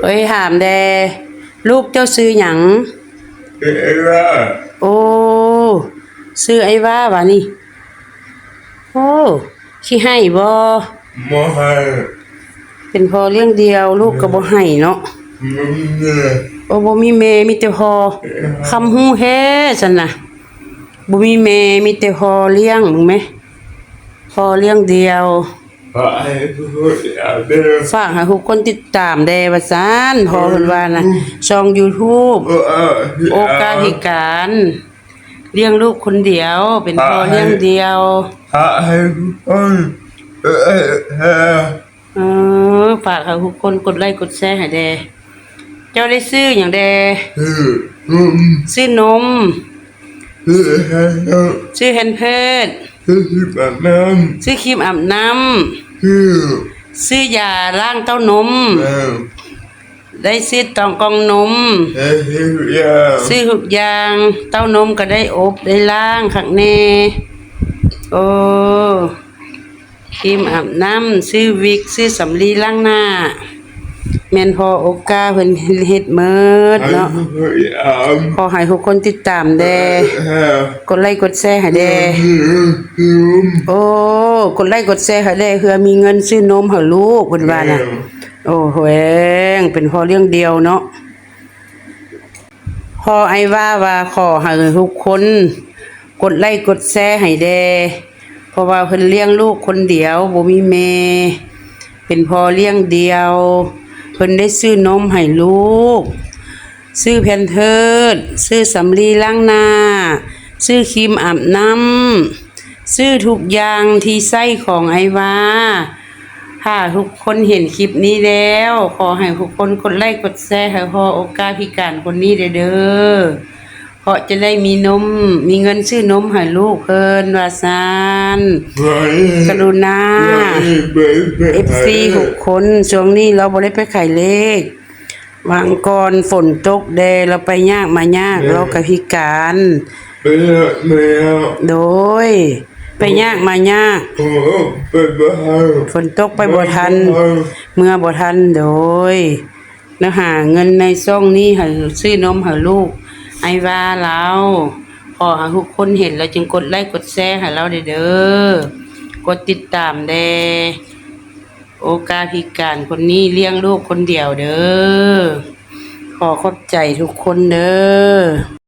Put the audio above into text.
ເອີຍ ຖາມແດ່ ລູກເຈົ້າຊື່ຫຍັງ? ເອີ ເອີ ໂອ້ ຊື່ໄອວາຫວານີ້? ໂອ້ ຂີ້ໄຫ້ບໍ່? ບໍ່ໄຫ້ ເປັນພໍ່ລ້ຽງດ່ຽວ ລູກກໍບໍ່ໄຫ້ເນາະ. ບໍ່ມີແມ່ ໂອ້ ບໍ່ມີແມ່ ມີແຕ່ພໍ່. ເອີ ຄຳຮູ້ແທ້ຊັ້ນນະ ບໍ່ມີແມ່ ມີແຕ່ພໍ່ລ້ຽງ ເບິ່ງແມ ພໍ່ລ້ຽງດ່ຽວ. ຝາກໃຫ້ທຸກຄົນຕິດຕາມເດີ ຝາກໃຫ້ທຸກຄົນຕິດຕາມແດ່ວ່າຊັ້ນ ພໍ່ເພິ່ນວ່ານະ ຊ່ອງຢູທູບ ໂອກາພິການ ລ້ຽງລູກຄົນດຽວ ເປັນພໍ່ລ້ຽງດ່ຽວ. ຝາກໃຫ້ທຸກຄົນ ເອີ ຝາກໃຫ້ທຸກຄົນກົດໄລກົດແຊໃຫ້ແດ່. ເຈົ້າໄດ້ຊື້ຫຍັງແດ່? ຊື້ນົມ ຊື້ນົມ ຊື້ແພມເພີດ ຊື້ແພມເພີດ ຊື້ຄຣີມອາບນ້ຳ ຊື້ຄຣີມອາບນ້ຳ ຊື້ ຊື້ຢາລ້າງເຕົ້ານົມ ແມ່ນ ໄດ້ຊື້ຕອງກ່ອງນົມ ໄດ້ຊື້ທຸກຢ່າງ ຊື້ທຸກຢ່າງ ເຕົ້ານົມກໍໄດ້ອົບໄດ້ລ້າງຄັກແນ່. ໂອ້ ຄຣີມອາບນ້ຳ ຊື້ວິກ ຊື້ສຳລີລ້າງໜ້າ ແມ່ນພໍ່ໂອກາເພິ່ນເຮັດໝົດເນາະ. ຂໍໃຫ້ທຸກຄົນຕິດຕາມແດ່ ກົດໄລກົດແຊໃຫ້ແດ່. ໂອ້ ກົດໄລກົດແຊໃຫ້ແດ່ ເພື່ອມີເງິນຊື້ນົມໃຫ້ລູກ ເພິ່ນວ່ານະ. ໂອ້ ແຮງ ເປັນພໍ່ລ້ຽງດ່ຽວເນາະ. ພໍ່ໄອວາວ່າ ຂໍໃຫ້ທຸກຄົນກົດໄລກົດແຊໃຫ້ແດ່ ເພາະວ່າເພິ່ນລ້ຽງລູກຄົນດຽວ ບໍ່ມີແມ່ ເປັນພໍ່ລ້ຽງດ່ຽວ ເພິ່ນໄດ້ຊື້ນົມໃຫ້ລູກ ຊື້ແພມເພີດ ຊື້ສຳລີລ້າງໜ້າ ຊື້ຄຣີມອາບນ້ຳ ຊື້ທຸກຢ່າງທີ່ໃຊ້ຂອງໄອວາ. ຖ້າທຸກຄົນເຫັນຄລິບນີ້ແລ້ວ ຂໍໃຫ້ທຸກຄົນກົດໄລກົດແຊໃຫ້ພໍ່ໂອກາພິການຄົນນີ້ແດ່ເດີ ເພາະຈະໄດ້ມີນົມ ມີເງິນຊື້ນົມໃຫ້ລູກເພິ່ນວ່າຊັ້ນ. ກະລຸນາ ເອັຟຊີທຸກຄົນ ຊ່ວງນີ້ລາວບໍ່ໄດ້ໄປຂາຍເລກ ຫວ່າງກ່ອນຝົນຕົກແດ່ ລາວໄປຍາກມາຍາກ ລາວກໍພິການ ໄປຍາກມາຍາກ ໂດຍ ໄປຍາກມາຍາກ ໂອ້ ໄປບໍ່ທັນ ຝົນຕົກໄປບໍ່ທັນ ໄປບໍ່ທັນ ເມືອບໍ່ທັນ ໂດຍ ແລ້ວຫາເງິນໃນຊ່ອງນີ້ໃຫ້ຊື້ນົມໃຫ້ລູກ ໄອວາລາວ. ຂໍໃຫ້ທຸກຄົນເຫັນແລ້ວຈຶ່ງກົດໄລກົດແຊໃຫ້ລາວແດ່ເດີ ກົດຕິດຕາມແດ່. ໂອກາພິການຄົນນີ້ລ້ຽງລູກຄົນດຽວເດີ. ຂໍຂອບໃຈທຸກຄົນເດີ.